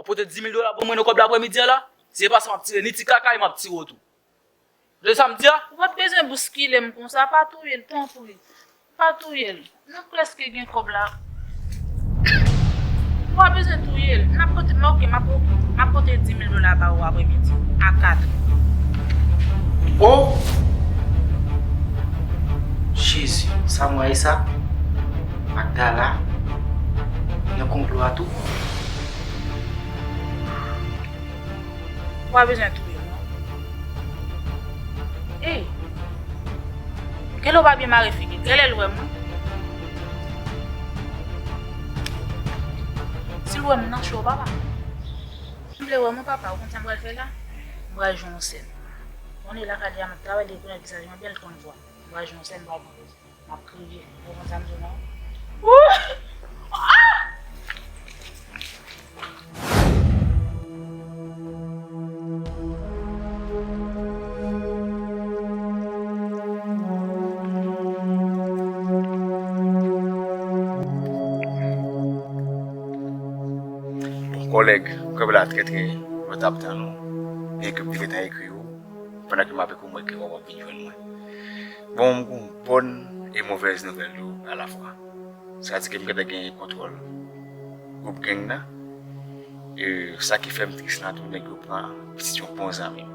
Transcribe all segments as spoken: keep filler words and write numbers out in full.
Pote di mil dola ban mwen nan kòb lapremidi a la. Se pa sa m ap tire, ni ti kaka e m ap tire w tou. Tande sa m di a? Ou pa t bezwen bouskile m konsa, pa touye l, tanpri. Pa touye l. Nou prèske gen kòb la. Ou pa bezwen touye l. N ap pote, m, oke, m ap, oke, m ap pote di mil dola ba ou apremidi a katrè. Oh! Jezi, sa m wè sa? Magdala, nan konplo a tou? Ou pa bezwen touye m, non. Ey! Genlè w pa byen mare figi l. Genlè l wè mwen. Si l wè m nan cho, papa. M vle wè mwen, papa. Ou konn sa m pral fè la? M pral jwe yon sèn. Konnen lakay li a m ap travay, li rekonèt visaj mwen byen, l konn vwa m. M pral jwe yon sèn, m pral pran poz. M ap kriye. Ou konn sa m di w, non? Wouh! Ah! Bon, kòlèg, m kanpe la trè, trè lontan ap tann ou. Byenke m te gentan ekri w, pandan ke m ap ekri w, m wè ke w ap vin jwenn mwen. Bon, m gen yon bòn e movèz nouvèl tou alafwa. Sa di ke m gentan gen kontwòl gwoup gang nan. E sa ki fè m tris lan tou, nèg yo pran pitit yon bon zanmi m.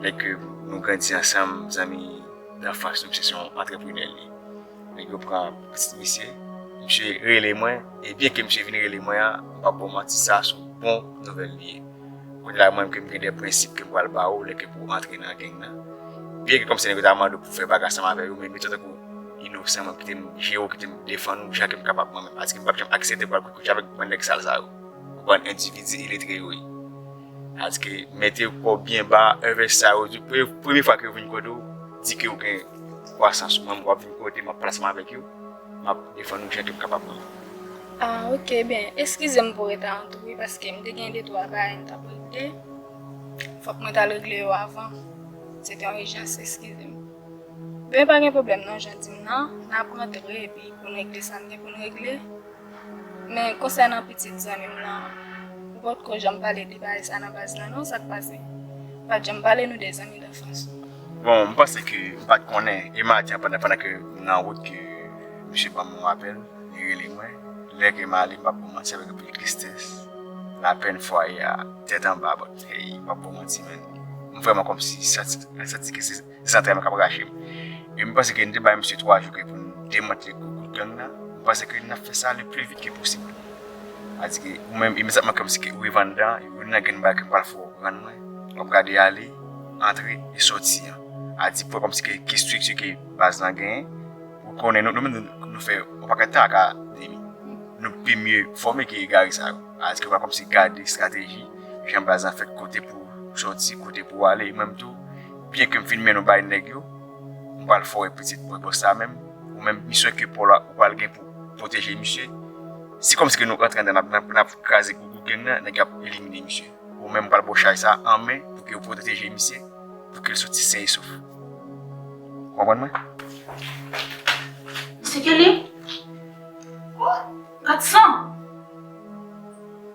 Nèg ke nou grandi ansanm, zanmi danfans nou, misye se yon antreprenè li ye. Nèg yo pran pitit misye, misye rele mwen, e byenke misye vin rele mwen an, m p ap ba w manti, sa se yon bon nouvèl li ye. Kounye a, mwen menm ke m gen de prensip ke m pral ba ou lè ke pou w antre nan gang nan. Byenke kòmsi nèg yo ta mande w pou w fè bagay ansanm avè yo, men mete w tankou inosan, mwen kite m jere w, kite m defann ou jan ke m kapab mwen menm. Paske m p ap janm aksepte pou w al kout kout avèk bann nèg sal sa yo. Ou bann endividi iletre yo ye. Paske mete kò w byen ba, envèsisa yo di, premye, premye fwa ke yo vin kote w, di ke yo gen kwasans ou menm, w ap vin kote m, w ap pale ansanm avèk yo, m ap defann ou jan ke m kapab mwen. Ah, ok, ben, eskize m pou reta an tou, wi, paske m te gen de twa bagay m t ap regle. Fòk mwen t al regle yo avan. Se te yon ijans, eskize m. Ben, pa gen pwoblèm non, jan w di m nan, n ap rantre epi pou n regle sa n gen pou n regle. Men konsènan pitit zanmi m lan, ou potko janm pale de bagay sa nan baz la non, sa k pase? Ou pa t janm pale nou de zanmi danfans ou. Bon, m panse ke m pa t konnen, e maten an pandan, pandan ke m nan wout ke misye ban m yon apèl, li rele mwen. Lè ke m ale, m p ap ba w manti, avèk anpil tristès, lapèn fwaye a, tèt anba, but, hey, m p ap ba w manti, men. M vrèman kòmsi santi, santi ke se zantray mwen k ap rache m. E m panse ke n te bay misye twa jou ke pou n demantle gwoup gang nan. M panse ke n ap fè sa le pli vit ke posib. Sa di ke ou menm, imedyatman kòmsi ke ou rive anndan, youn nan grenn bagay ke m pral fè w rann mwen, w ap gade ale, antre e sòti an. Sa di pou wè kòmsi ke ki estrikti ke baz lan genyen, ou konnen nou, nou menm nou, nou fè yon pakèt tan ak akademi. Nou pi mye fòme ke egare sa yo. Sa di ke w pral kòmsi gade estrateji, jan baz lan fèt, kote pou sòti, kote pou ale, e mwen menm tou, byenke m fin mennen w bay nèg yo, m pral fè w wè pitit bòs la menm, ou menm misyon ke Paul la, ou pral gen pou pwoteje misye. Si kòmsi ke nou rantre anndan, n ap, n ap, n ap kraze gwoup gang nan, nèg yo ap elimine misye. Ou menm pral ba w chaj sa an men pou ke w pwoteje misye, pou ke l soti sen e sof. Ou konprann mwen? Se Kelly? Oh, gad san!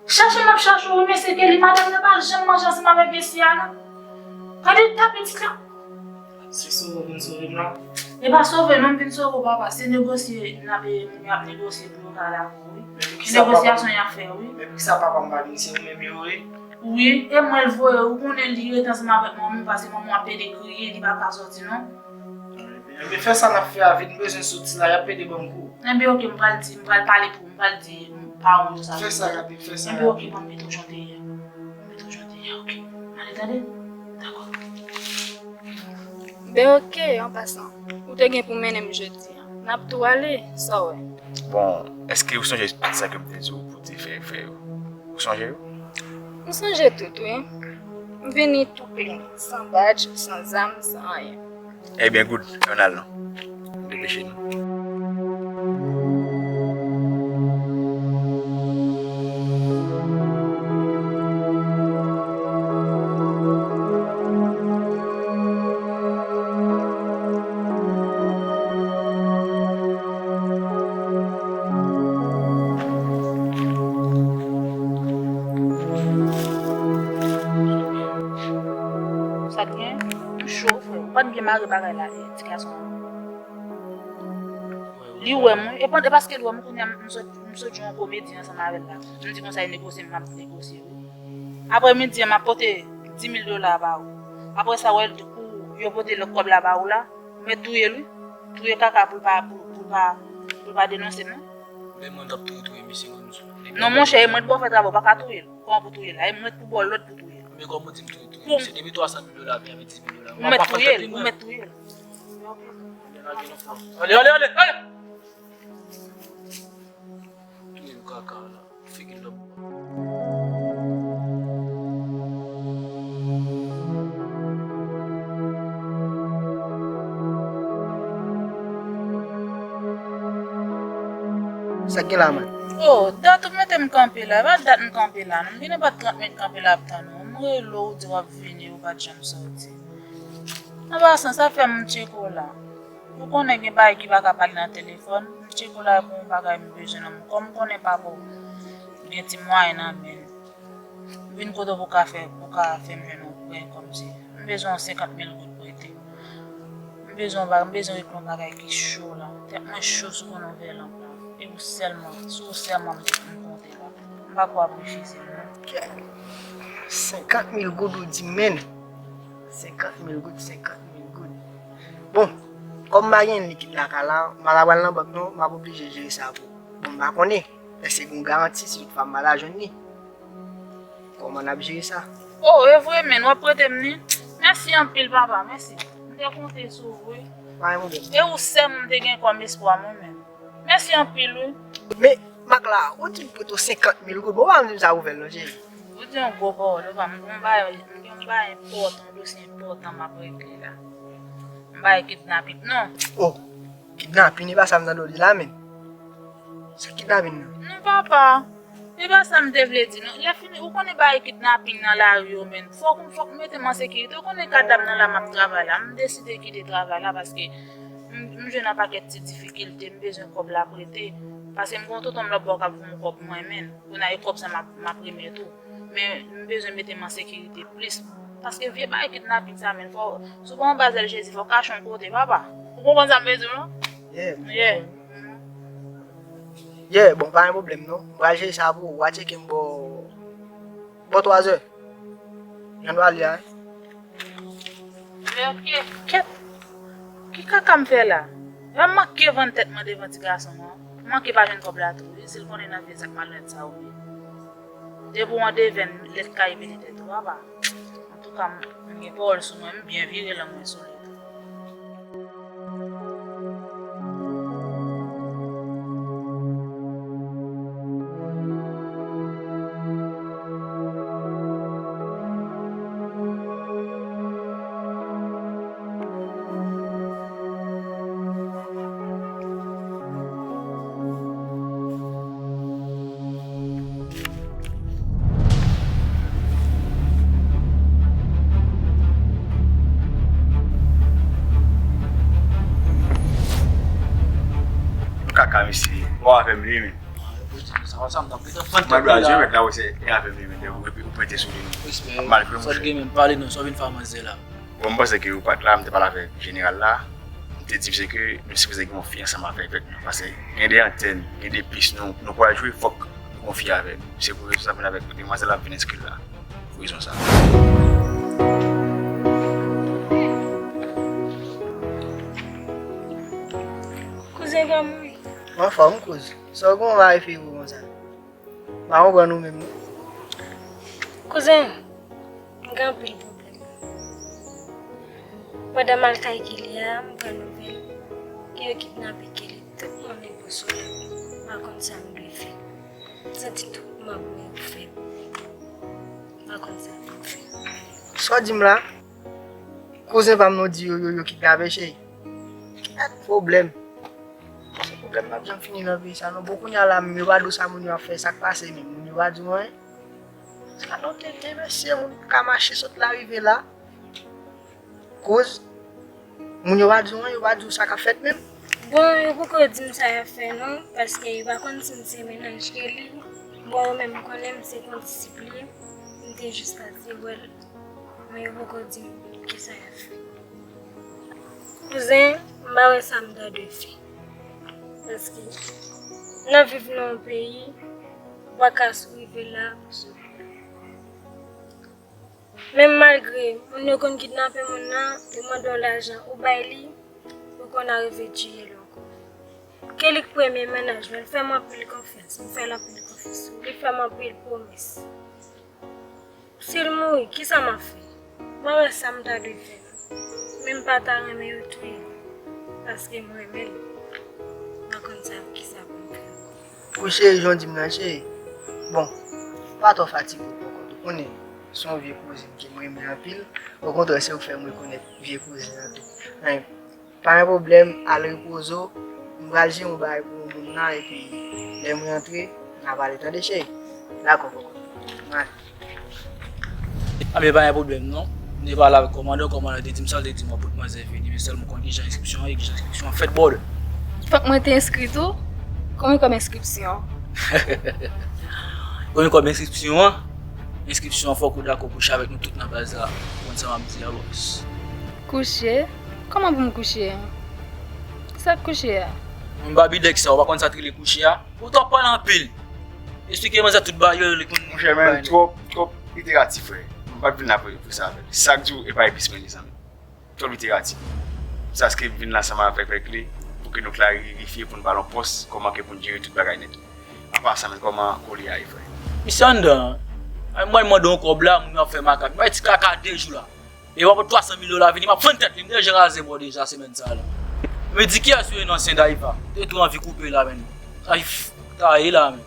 Chache m ap chache w, mesye Kelly, madanm nan pa janm manje ansanm avèk mesye a, non. Gade ta pitit la. Se sove w vin sove m la. E pa sove non, m vin sove w, papa. Se negosye n ap, moun yo ap negosye pou nou ka dakò, wi. Se negosyasyon y ap fè, wi. Men poukisa papa m pa vin, se ou menm yo ye? Wi, e mwen l voye, ou konnen li rete ansanm avèk manman, paske manman ap pede kriye, li pa ka sòti non. Ebyen, fè sa n ap fè a vit, m bezwen soti la, y ap pede ban m kou. Ebyen, oke, m pral di, m pral pale pou ou, m pral di paran w yo sa. Fè sa rapid, fè sa rapid. Ebyen, oke, ban m mete w jan w te ye a. Ban m mete w jan w te ye a, oke. Ale, tande? Dakò. Ben, oke, an pasan, ou te gen pou mennen m jodi a. N ap tou ale, sa w wè? Bon, èske ou sonje tout sa ke m te di w pou w te fè, fè yo? Ou sonje yo? M sonje tout, wi. M vini tou klin, san badj, san zam, san anyen. Ebyen, good. Ann al non. Depeche nou. Pare bagay la, e, ti gason an. Li wè m, wi. E pandan, paske l wè m, kounye a, m sot, m sot jwe yon komedi ansanm avè l la. M di konsa, e negosye, m ap negosye, wi. Apre midi an, m ap pote dis mil dola ba ou. Apre sa, wè, kou yo pote lòt kòb la ba ou la, ou mèt touye l, wi. Touye kaka pou l pa, pou, pou l pa, pou l pa denonse m, non. Men mwen, m t ap touye, touye misye, konn sou. Non, monchè, e mwen t ba w fè travay, ou pa ka touye l. Kòman pou touye l la? E mwen t pou ba w lòd pou touye l. Men kòman w di m touye, touye misye? Depi twa san mil dola vin avèk dis mil dola, ou mèt touye l, ou mèt touye l. Ale, ale, ale, ale! Touye l kaka la. Figi lòm. Sa k gen la, man? Oh, dat ou mete m kanpe la. E pa dat m kanpe la, non. M gen nenpòt trant minit kanpe la ap tann ou. M rele w, ou di w ap vini, ou pa t janm sòti. An pasan, sa fè m tcheke w la. Ou konnen gen bagay ki pa ka pale nan telefòn. M tcheke w la pou yon bagay m bezwen nan men w. Kòm m konnen papa w gen ti mwayen nan men l. Vin kote w pou ka fè, pou ka fè m jwenn yon prè kòmsi. M bezwen yon senkant mil goud prete. M bezwen yon ba-, m bezwen regle yon bagay ki cho la. Tèt mwen cho sou konnen yon vè lanp la. E ou sèlman, sou ou sèlman m te, m konte la. M pa kwè w ap refize m, non. Kè. Senkant mil goud ou di men. Senkant mil goud, senkant mil goud. Bon, kòm m pa gen likid lakay la, m pa ka pral nan bank non, m ap oblije jere sa pou ou. Bon, m pa konnen. Èske gen yon garanti si toutfwa m pa ta jwenn li? Kòman n ap jere sa? Oh, e vre, men, w ap prete m li? Mèsi anpil, papa, mèsi. M te konte sou ou, wi. Pa gen pwoblèm. E ou sèl m te gen kòm espwa, mwen menm. Mèsi anpil, wi. Men, Mak la, ou di m prete w senkant mil goud, bon, ou pa di m sa pou fè l, non, cheri. Ou di yon gwo pawòl, ou pa, m gen yon bagay, m gen yon bagay enpòtan, yon dosye enpòtan m ap regle la. M pa kidnapin, non. Oh, kidnapin, e pa sa m tande w di la, men. Sa kidnapin nan? Non, papa. E pa sa m te vle di, non. Lè fini, ou konnen bagay kidnapin nan lari yo, men. Fòk, fòk m mete m an sekirite. Ou konnen kadam nan la m ap travay la. M deside kite travay la paske m, m jwenn yon pakèt ti difikilte. M bezwen kòb la prete. Paske m gen yon tonton m lòtbò k ap voye m kòb mwen, men. Kounye a e kòb sa m ap, m ap remèt ou. Men, m bezwen mete m an sekirite plis. Paske vye bagay kidnapin sa, men. Fò, si w pa anba zèl Jezi, fò w kache yon kote, papa. Ou konprann sa m vle di w, non? Yeah, m konprann. Yeah, bon, pa gen pwoblèm, non. M pral jere sa pou ou. W a tcheke m bò, bò twazè. Jan nou ale a, wi. Men ok. Kèt. Ki kaka m fè la? M manke vann tèt mwen devan ti gason an. M manke pa jwenn kòb la tou, wi. Si l konnen nan vye zak malonèt sa, wi. Depi w an devèn, lèt kay vini tèt ou, papa. Antouka, m, m gen pawòl sou mwen, m byen vire lan mwen sou li tou. Kaka mesye, bon avè m li menm. Mwen dwe a jwe mèt la wè se e avè m li menm, ou prete sou li. Mal fè mouche. Sòt gen menm pale non, sa w vin fè a manzè la. Bon, m panse ke ou pa t la, m te pale avèk jeneral la. M te di misye ke nou sipoze gen yon fi ansanm avèk nou. Paske gen de antèn, gen de pis nou, nou pral jwe, fòk nou gen yon fi avè nou. Se pou rezon sa m vin avèk demwazèl la, m vin enskri l la. Pou rezon sa. Kouzen pa m wi. Anfòm, kouz. Sa w gen yon mari fi ou konsa? M pa konprann ou menm non. Kouzen, m gen anpil pwoblèm. Pandan m al kay Kelly a, m pran nouvèl ke yo kidnape Kelly, tout moun li pran sou li. M pa konn sa m dwe fè. M santi tout manm mwen yo fèb. M pa konn sa m dwe fè. Sa w di m la? Kouzen pa m non di yo, yo, yo kidnape cheri. Kèt pwoblèm. Se pwoblèm n ap janm fini nan peyi sa non. Bon, kounye a la menm, yo pa di w sa moun yo ap fè, sa k pase menm? Moun yo pa di w anyen? Gade yon tenten mesye, moun ka mache sot la rive la. Kouz, moun yo pa di w anyen, yo pa di w sa k ap fèt menm? Bon, yo poko di m sa y ap fè non, paske yo pa konn si m se mennaj Kelly. Bon, yo menm konnen m se kondisip li, m te jis pase wè l, men yo poko di m kisa y ap fè. Kouzen, m pa wè sa m ta dwe fè. Paske, n ap viv nan yon peyi, ou pa ka sou rive la pou sou. Menm malgre moun yo konn kidnape moun nan, yo mande w lajan, ou bay li, ou konn arive tiye l ankò. Kelly k premye mennaj mwen, l fè m anpil konfyans, m fè l anpil konfyans, li fè m anpil pwomès. Si l mouri, kisa m ap fè? M pa wè sa m ta dwe fè, non. Men m pa ta renmen yo touye l, paske m renmen l. M pa konn sa, kisa pou m fè ankò. Wi cheri, jan w di m nan cheri. Bon, pa twò fatige w poko. Ou konnen, se yon vye kouzin ke m renmen anpil. Okontrè, se ou k fè m rekonèt vye kouzin an tou. Anyen, pa gen pwoblèm, al repoze w. M pral jere yon bagay pou moun nan, epi lè m rantre, n a pale, tande cheri? Dakò, kòkòt. M ale. A, men pa gen pwoblèm, non. M te pale avèk kòmandan, kòmandan te di m sa, l te di m ap pot manzè vini, men sèlman ou konn kijan enskripsyon an ye, kijan enskripsyon an fèt, brother. Fòk mwen te enskri tou? Konbyen kòb enskripsyon? Konbyen kòb enskripsyon an? Enskripsyon an, fòk ou dakò kouche avèk nou tout nan baz la. Ou konn sa m ap di a, boss. Kouche? Kòman pou m kouche? Sa k kouche a? Yon babidèk sa, ou pa konn sa k rele kouche a? Ou twò pale anpil. Esplike manzè tout bagay yo, li konn. Monchè, men twòp, twòp literatif, frè. M pa t vin la pou, pou sa avè l. Sa k di w, e pa epis mwen, mezanmi. Twòp literatif. Sa se ke m vin la ansanm avèk, avèk li, pou ke nou klarifye, pou n pale yon pòs, kòman ke pou n jere tout bagay nèt. Apa sa, men kòman koli a ye, frè? Misye anndan. Ay, mwen mande yon kòb la, moun yo ap fè makak. Mwen ti kaka de jou la. E w ap twa san mil dola vini, m ap fann tèt li, m deja raze bò deja semèn sa la. Men di kiyès ou ye non, ansyen Daiva? Te tou anvi koupe la, menn. Ay, f-, ta ye la, menn.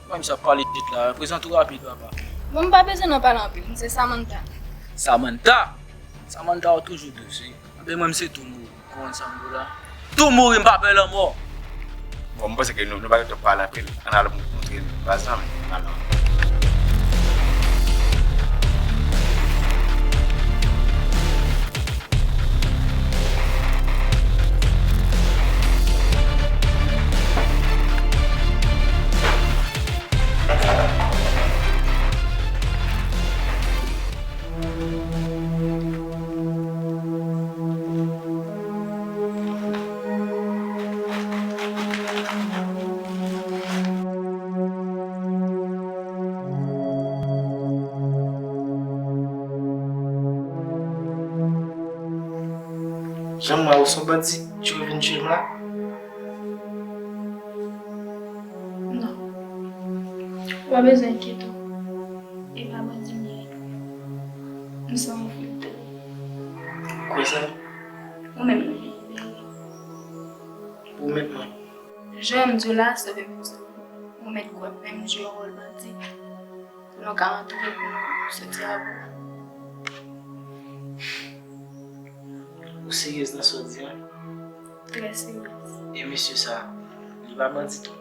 Mwen, misye ap pale jet la. Prezante w rapid, papa. Bon, m pa bezwen nan pale anpil, m se Samantha. Samantha? Samantha ou toujou dous, wi. Anben, mwen, m se Tou Mouri. Ou konprann sa m di w la? Tou Mouri, m pa pè lanmò. Bon, m panse ke nou, nou pa gen tan pale anpil. Ann al montre baz la, men. Ann al. Jan m wè ou se yon bandi, ti ou vin tchwe m la? Non. Ou pa bezwen enkyete w. E pa bandi m ye. M se yon filtre. Kwè sa? Ou menm nou vin libere. Ou menm mwen. Jan m di w la, se vre m se ou. Ou mèt kwè m, men m jwe yon wòl bandi. Pou nou ka antoure, pou nou soti avè w. Ou seryez nan sa w di a? Trè seryez. E mesye sa, li pa bandi tou?